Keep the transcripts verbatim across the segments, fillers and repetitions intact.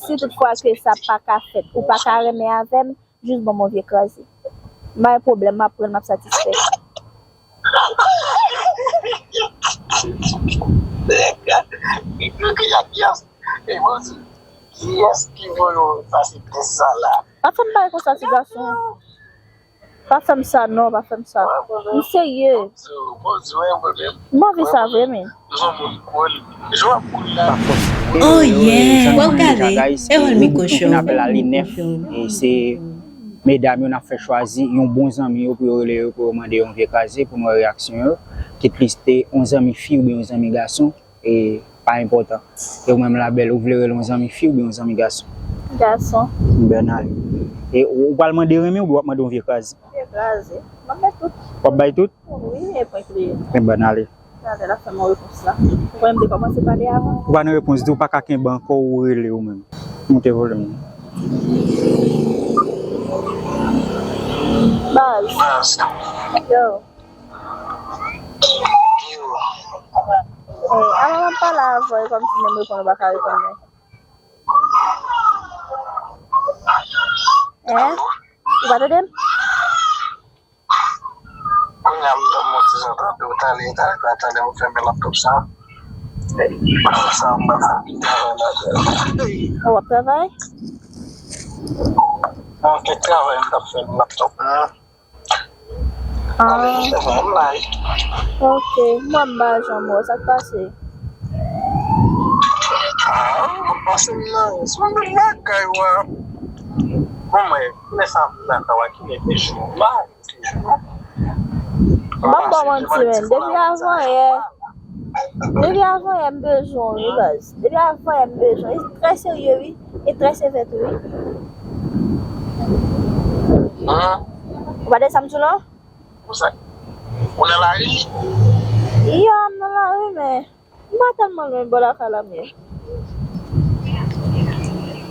Si tout fwa ke sa pa ka fèt, ou pa ka renmen avè m, jis ban m yon vye kraze. M pa gen pwoblèm, m ap pran l, m ap satisfè. Kiyès ki voye w pase tès sa la? Pa fè m bagay konsa, ti gason. Pa fè m sa, non, pa fè m sa. M serye. M anvi sa vre, men. Oh yeah! Wè w gade, e wè l mikwo cho. Apèl la li nèf, e se medam yo n ap fè chwazi yon bon zanmi yo pou yo rele yo, pou yo mande yon vye kraze, pou n wè reyaksyon yo. Kit li te yon zanmi fi oubyen yon zanmi gason, e pa enpòtan. E ou menm, Labèl, ou vle rele yon zanmi fi oubyen yon zanmi gason? Gason. Bènali. E ou, ou pral mande renmen oubyen w ap mande yon vye kraze? Vye kraze. M ap bay tout. W ap bay tout? Wi, e pwen kriye. Enben, n ale. Gade, l ap fè m yon repons la. Ou kwè m te kòmanse pale avan? Ou pa nan repons, di w pa ka kenbe ankò, ou rele ou menm. Moute volim nan. Baz. Yo. Eh, avan m ap pale avè w, e kòmsi menm reponn ou pa ka reponn mwen. Hein? Ou pa tande m? Kounye a m, m, m ti jan tande w, talè, talè, talè, m fèmen laptop sa. Sa m pa fè travay ladan. Ou ap travay? Bon, kèk travay m t ap fè nan laptop mwen. Ah. Ok, mwen m pa janm wè sa k pase. Ah, m pase m nan, se yon bagay, wa. Bon, mwen, men sa m nan, sa w a ki mete jou la. M p ap ba w manti, men. Depi avan yè, depi avan yè, m bezwen w, wi, baz. Depi avan yè, m bezwen w. E trè serye, wi. E trè sevè tou, wi. Ou pa tande sa m di w la? Ou nan lari? Yo, m nan lari, men. M pa tèlman lwen, bò lakay la m ye.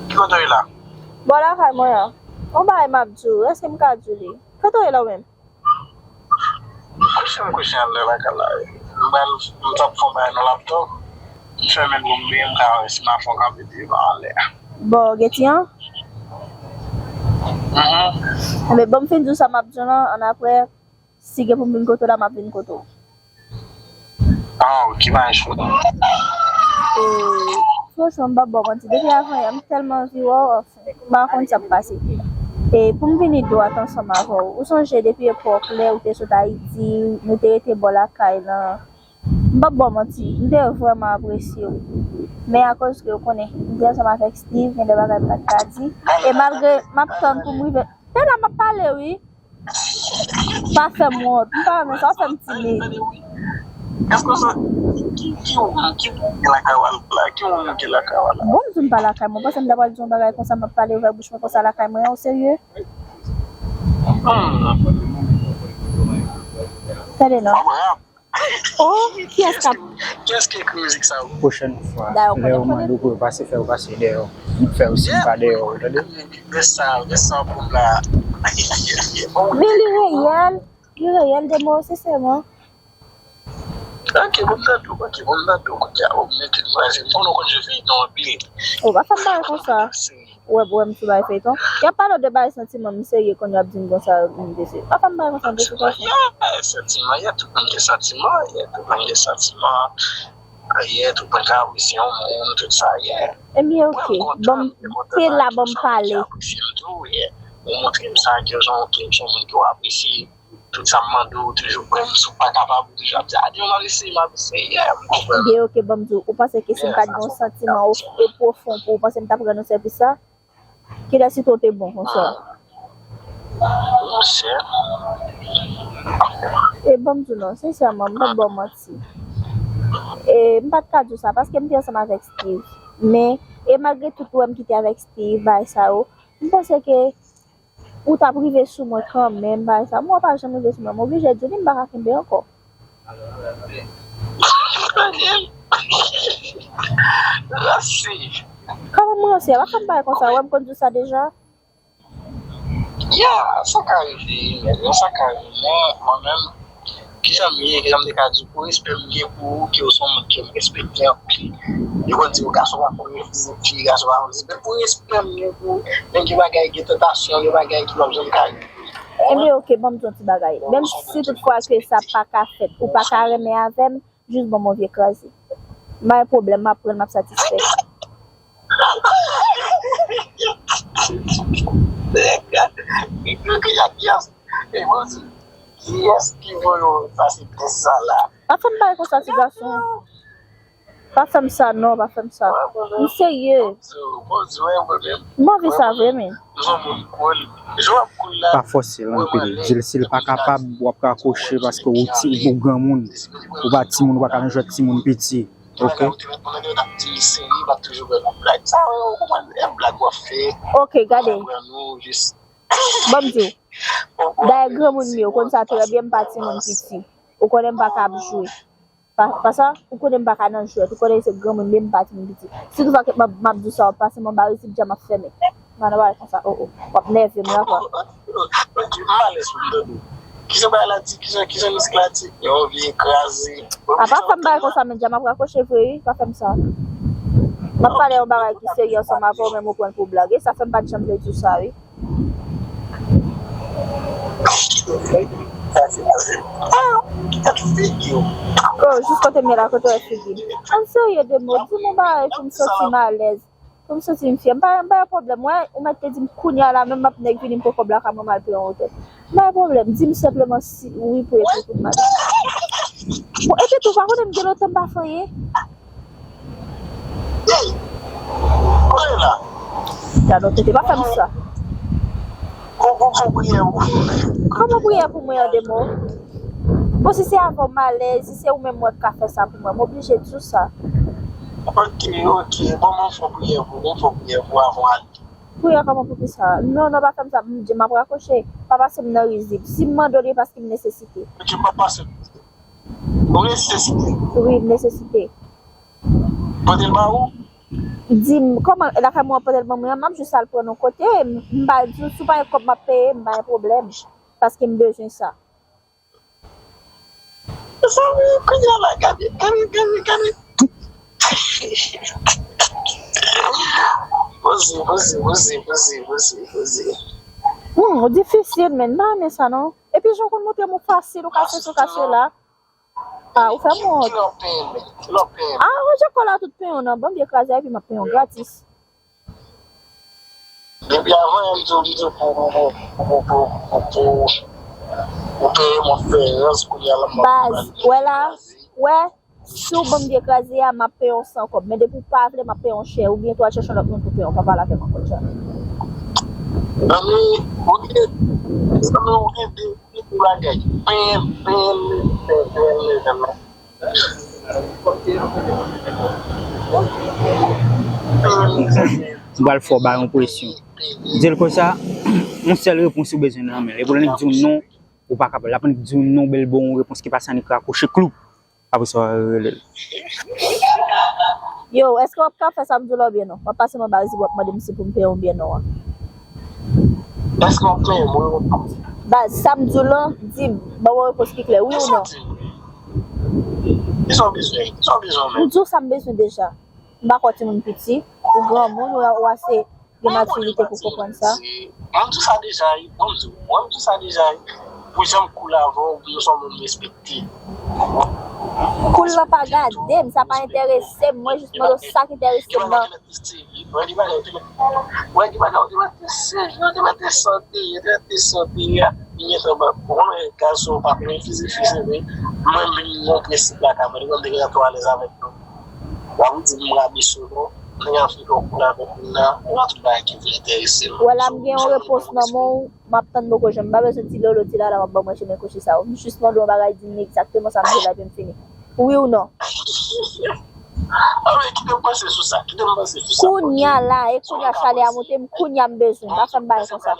Ki kote w ye la? Bò lakay mwen an. Yon bagay m ap di w, èske m ka di w li? Kote w ye la ou menm? Kouche m kouche anlè lakay la. M pral, m t ap fè yon bagay nan laptop. M fèmen l pou m bliye, m ka wè si m a fè yon kanpe devan anlè a. Bò Geti an? Mhm. Enben, ban m fin di w sa m ap di w lan, annapre, si gen pou m vin kote w la, m ap vin kote w. Ah, ok, pa gen chwa. E, franchman, m p ap ba w manti. Depi avan yè, m tèlman anvi wè w, anfen, m pa konn sa k pase. E, pou m vini dwat ansanm avè w, ou sonje depi epòk lè ou te sot Ayiti, nou te rete bò lakay lan, m p ap ba w manti, m te vrèman apresye w. Men akoz ke ou konnen, m te ansanm avèk Steve, gen de bagay m pa t ka di. E malgre m ap tann pou m rive, se la m ap pale, wi. Pa fè m wont. M pa renmen sa, w fè m timid. Èske w santi ki, ki, ki moun, ki moun ki lakay w la? Ki moun ki lakay w la? Bon, m di w m pa lakay mwen. Ou panse m ta pral di yon bagay konsa, m ap pale ouvè bouch mwen konsa lakay mwen an, ou serye? Hmm. Tande non. Oh, kiyès k ap... Kiyès ki ekri mizik sa yo? Pwochèn fwa, lè yo mande w pou yo pase, fè yo pase dèyè w. M fè yo siy pa dèyè w, tande? Gen sa, gen sa pou m la. Men li reyèl, li reyèl de mo, sensèman. Ok, bon, m tande w, ok, bon, m tande w, kounye a, o, m mete l vwazen, m konnen w konn jwe feyton anpil. O, pa fè m bagay konsa. Ou wè, ou wè m sou bagay feyton. Y ap pale w de bagay santiman, m serye, kounye a w ap di m konsa, m desi. Pa fè m bagay konsa, de tout fason. Yeah, santiman, yeah, tout moun gen santiman, yeah, tout moun gen santiman. Yeah, tout moun ka apresye yon moun, tout sa, yeah. Ebyen, ok. Bon, te la, bon, m pale. Ou montre m sa, ke w se yon, ke w se yon moun ke w apresye. Tout sa m mande w, ou toujou pran m, si w pa kapab, ou toujou ap di, "A, di m ap eseye, m ap eseye." Yeah, m konprann. Ebyen, ok, ban m di w, ou panse ke si m pa t gen yon santiman e pwofon pou ou, ou panse m t ap rann ou sèvis sa? Kilès ki twò te bon konsa? Monchè. E ban m di w non, sensèman, m p ap ba w manti. E m pa t ka di w sa, paske m te ansanm avèk Steve. Men, e malgre tout, ou wè m kite avèk Steve, bagay sa yo, m panse ke ou t ap rive sou mwen kanmenm, bagay sa. Mwen, w pa janm rive sou mwen. M oblije di w li, m pa ka kenbe ankò. Ranse. Kòman m ranse? Pa fè m bagay konsa, w wè m konn di w sa deja. Yeah, sa ka rive, men sa ka rive, men mwen menm, Kijan m ye, kijan m te ka di w, pou respè m gen pou ou, ke w se yon moun ke m respekte anpil. Yo konn di w gason pa konn refize fi, gason pa konn refize, men pou respè m gen pou ou, menm gen bagay, gen tantasyon, gen bagay ki p ap janm ka rive. Ebyen, oke, ban m di w yon ti bagay. Menm si toutfwa ke sa pa ka fèt, ou pa ka renmen avè m, jis ban m yon vye kraze. M pa gen pwoblèm, m ap pran l, m ap satisfè. Kiyès ki voye w pase tès sa la? Pa fè m bagay konsa, ti gason. Pa fè m sa, non, pa fè m sa. M serye. M anvi sa vre, men. Pa fòse l anpil. Di l si l pa kapab, w ap rakwoche paske ou ti, ou granmoun. Ou pa timoun, ou pa ka nan jwèt timoun piti. Ok. Ok, gade. Ban m di w. Dayè granmoun m ye, ou konn sa trè byen, m pa timoun piti. Ou konnen m pa ka ap jwe. Pa, pa sa, ou konnen m pa ka nan jwèt, ou konnen se granmoun m ye, m pa timoun piti. Si toutfwa ke m ap, m ap di w sa, w ap pase m anba rezib, dja m ap fèmen. M pa nan bagay konsa, o, o. W ap nève m la, kwa. Ok, m alèz pou m tande w. Kijan bagay la di, kijan, kijan mizik la di? Yon vye kraze. A pa fè m bagay konsa, men dja m ap rakwoche vre, wi, pa fè m sa. M ap pale yon bagay ki serye ansanm avè w, men m pran l pou blag. E sa fè m pa t janm vle di w sa, wi. Oh, jis kote m ye la, kote w wè figi m. An serye, Demo, di m yon bagay pou m santi m alèz, pou m santi m fyè. M pa, m pa gen pwoblèm. Wè, ou mèt te di m kounye a la, menm m ap nèk vini, m poko blaka mwen m al peye yon otèl. M pa gen pwoblèm. Di m senpleman si wi pou epi pou m ale. Bon, epi tou, pa konnen m gen lontan m pa fè anyen. Hey! Kote la? Gade yon tete, pa fè m sa. Ou, ou fè priyè pou mwen. Kòman priyè pou mwen an, Demo? Bon, si se avè w m alèz, si se ou menm mwen k ka fè sa pou mwen, m oblije di w sa. Ok, ok. Bon, mwen fè priyè pou ou, fè priyè pou ou avan w ale. Priyè kòman, poukisa? Non, non, pa fè m sa. M, m ap rakwoche. Pa pase m nan rizib. Si m mande w li, paske m nesesite. Ok, pa pase. Ou nesesite? Wi, m nesesite. Pote l ba ou? Di m, kòman, lakay mwen pote l ban mwen an, m ap jis al pran yon kote, m, m pa, si w pa gen kòb m ap peye, m pa gen pwoblèm, paske m bezwen sa. Mezanmi, kounye a la, gade, gade, gade, gade. Poze, poze, poze, poze, poze, poze. Hmm, ou difisil, men, m pa renmen sa, non. Epi, jan w konn montre m ou fasil, ou ka sesi, ou ka sela. Ah, ou fè m wont. Kilè w ap penyen l? Kilè w ap penyen l? Ah, ranje kòl a tout penyen w nan. Ban m vye kraze a, epi m ap penyen w gratis. Depi avan yè m di w, m di w pou, pou, pou penyen m ap fè rans kounye a la m ap. Baz, wè la, wè, si w ban m vye kraze a, m ap penyen w san kòb. Men depi w pa vle, m ap penyen w chè. Oubyen tou al chèche yon lòt moun pou penyen w. Pa pale avè m ankò dja. Zanmi, ou gen, zanmi, ou gen de Ou bagay. Penyen, penyen, penyen, penyen, penyen. M pral fè w bay yon presyon. Di l konsa, yon sèl repons ou bezwen nan men l. Epi lè nèg di w non, ou pa kapab. L ap annik di w non, bèl bon, yon repons ki pa sa, annik rakwoche kloup. Apre sa, w a rele l. Yo, èske w ap ka fè sa m di w la oubyen non? W ap pase m anba rizib, w ap mande m si pou m peye w oubyen non an. Èske w ap peye m, wi ou non? Baz, sa m di w lan, di m, ban m yon repons ki klè, wi ou non? Kisa w bezwen? Kisa w bezwen menm? M di w sa m bezwen deja. M pa kwè timoun piti, ou granmoun, ou, ou ase gen matirite pou konprann sa. Mwen di w sa deja wi, mwen di w, mwen di w sa deja wi. Pou jan m cool avè w, nou se yon moun m respekte. Cool lan pa gade m, sa pa enterese m, mwen jis mande w sa k enterese m nan. Mwen di bagay, mwen di bagay, ou te mèt te sezi, ou te mèt te sante, ou te mèt te sante a, li gentan ban, ou konnen gason pa refize fize vre, mwen vin yon prensip lakay mwen, li konn te gentan twò alèz avèk nou. W ap di m rabe sou nou, nèg ap fè kòl avèk moun nan, ou wè tout bagay ki vle enterese m. Wè la m gen yon repons nan men w, m ap tann poko janm. M pa bezwen ti lolo, ti lala w ap ban mwen chemen kouche sa yo. M jis mande w yon bagay, di m egzakteman sa m vle la epi m fini. Wi ou non? Anben, kite m panse sou sa, kite m panse sou sa. Kounya la, e kounya chalè a monte m, kounya m bezwen. Pa fè m bagay konsa.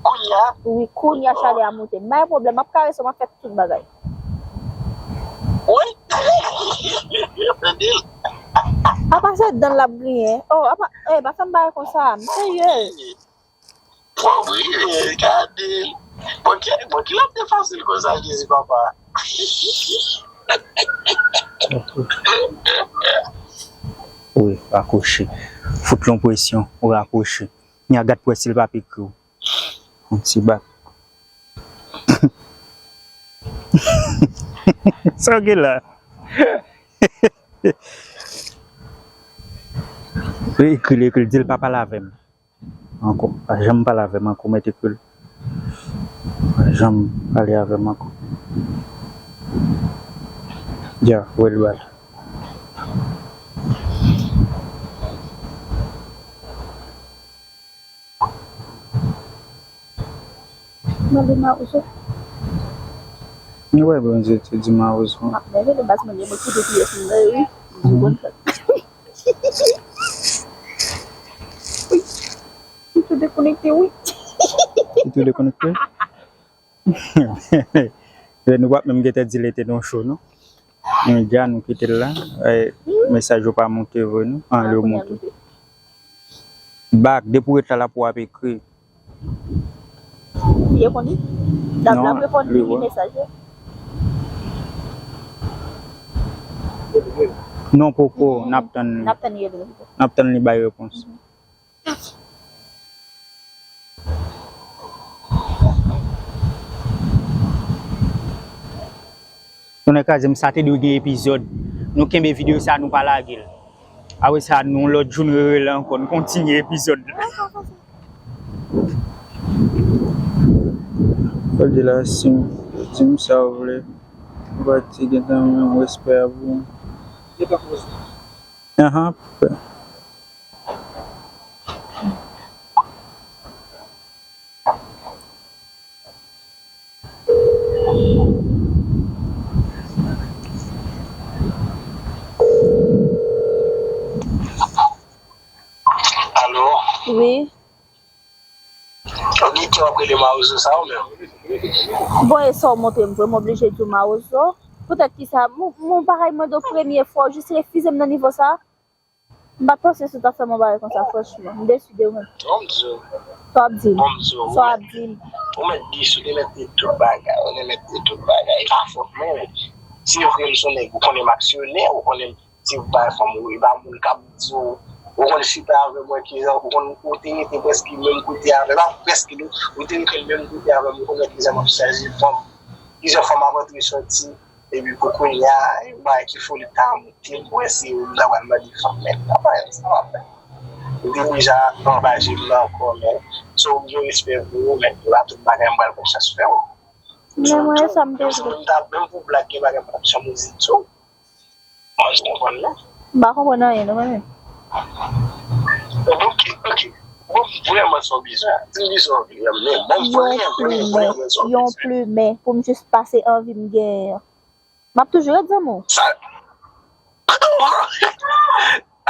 Kounya? Wi, kounya chalè a monte. M pa gen pwoblèm, m ap karese w, m ap fè tout bagay. Wi. Apa se dan l ap griyen? Oh, apa, eh, pa fè m bagay konsa. M serye. Pòv wi, gade. Bon, ki, bon, ki l ap te fasil konsa, Jezi papa? Wi, rakwoche. Fout yon presyon, ou rakwoche. Nya gad pou wè si l p ap ekri w. Yon ti bak. Sa w gen la? Li ekri, li ekri, li di l pa pale avè m ankò. Pa janm pale avè m ankò, mèt ekri l. Pa janm pale avè m ankò. Ya, voye l ba l. Mande Mawozo. Nou wè Bondye te di Mawozo. M ap nève le baz mwen, mwen kite pyès mwen, wi. M di konn fè. Wi. M tou dekonekte, wi. Li tou dekonekte? Lè nou p ap menm gentan di l ete nan show, non. Medya, nou kite l la. Eh, mesaj yo pa monte vre, non. An, yo monte. Bak, depi w ret la, l ap wè w ap ekri. Li reponn li? L ap, l ap reponn li mesaj yo? Non, poko, n ap tann li. N ap tann li. N ap tann li bay repons. Tonnè kraze m, sa te dwe gen epizòd. Nou kenbe videyo sa, nou pa lage l. Apre sa, nou lòt jou, nou rele ankò, nou kontinye epizòd la. Sa vle di la, si w di m sa w vle, ou pa t gentan menm respè a pou ou. Ahan. Alo? Wi. Ou gen kè w ap rele Mawozo sa ou menm? Bon, e sa w montre m vre, m oblije di w Mawozo. Poutèt ki sa? Mon, mon bagay mande w premye fwa, w jis refize m nan nivo sa? M pa t panse si w t ap fè m yon bagay konsa, franchman. M desi de ou menm. Bon, m di w. Sa w ap di m? Bon, m di w, sa w ap di m? Ou mèt di, si w te mèt di tout bagay, ou te mèt di tout bagay. E pa fòt mwen, men se vre m se yon nèg, ou konnen m aksyonè, ou konnen m, se pa fanm, ou, e pa moun k ap di w, ou konn chita avè mwen, kijan, ou konn, ou te rete prèske menm kote avè m, pa prèske non, ou te rete menm kote avè m, ou konnen kijan m ap chaje fanm, kijan fanm ap antre soti. Epi pou kounye a, yon bagay ki foli ta moute m, m wè se ou m ta pral mande fanm, men apa sa w ap fè? Ou te deja anraje m nan ankò, men so m gen respè pou ou, men se pa tout bagay m pral pran chans fè w. Men mwen, e sa m te vle. Menm pou blag, gen bagay m p ap janm oze di w. Mwen, ou konprann, non? M pa konprann anyen, non, mwen menm. Ok, ok. Bon, vrèman, sa w bezwen. Di m ki sa w vle, men bon, vrèman, vrèman, vrèman, sa w bezwen. Yon plimen, yon plimen, pou m jis pase anvi m genyen an. M ap toujou ret zanmi w. Sa.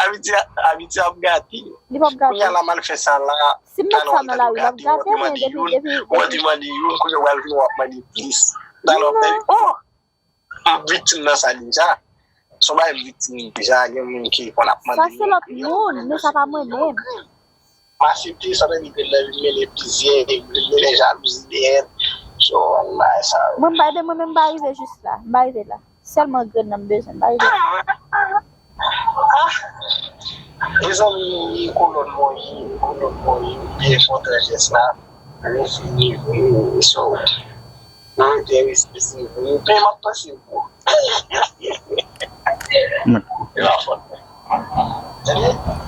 Abitye, abitye ap gate. Li p ap gate. Kounye a la, m al fè sa la. Si m met sa nan lari, l ap gate, men depi, depi, depi. Ou te mande youn, kounye a w al vin, w ap mande plis. Talè w ap mande, oh! M viktim nan sa deja. Se yon bagay m viktim deja, gen moun ki konn ap mande m. Sa se lòt moun, men sa pa mwen menm. M asepte, sa vle di ke lè vin mennen plizyè, vin mennen jalouzi dèyè. So, ann bay sa. Mwen, m pa, mwen menm, m pa rive jis la. M pa rive la. Sèlman grenn nan m bezwen, m pa rive la. Ah, mezanmi, kolòn mwen ye, kolòn mwen ye, byen kontan jès la. Refini vre, so, mwen te respè se vre, men m ap panse pou. Mwen. E pa fòt mwen.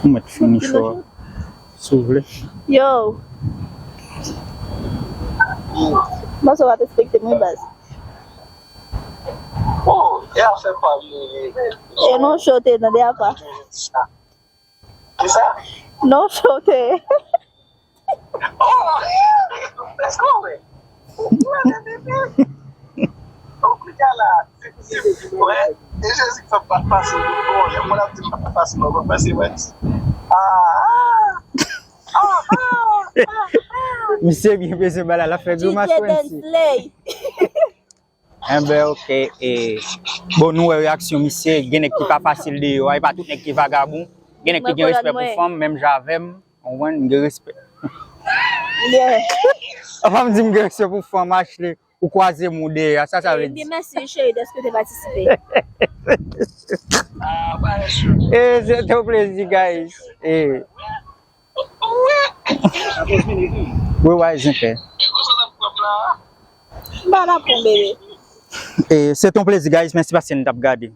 Ou mèt fini show a, si w vle. Yo. Bon, sa w ap respekte mwen, baz. Oh, e afè pa m li ye. E non show te nan de apa. Kisa? Non show te. Oh, èske w wè? Ou wè, bebe? Ou kounye a la, se, se, wè, e Jezi k fè m pa t pase, bon, lè moun ap di m pa t pase, mwen konn pase, mwen di, ah, ah, ah, ah, ah. Misye byen bezwen bagay la, l ap fè grimas, D J Wency. Enben, ok, e, bon, nou wè reyaksyon misye, gen nèg ki pa fasil deyò a, e pa tout nèg ki vagabon, gen nèg ki gen respè pou fanm, menm jan avè m, w konprann, m gen respè. Yeah. Anvan m di m gen respè pou fanm, Ashley. Ou kwaze m ou deyò, sa sa vle di? Mèsi cheri dèske te patisipe. E se te yon plezi, guys. E wi, wè zen fè. M pa la pran bebe. E se te yon plezi, guys. Mèsi paske n t ap gade.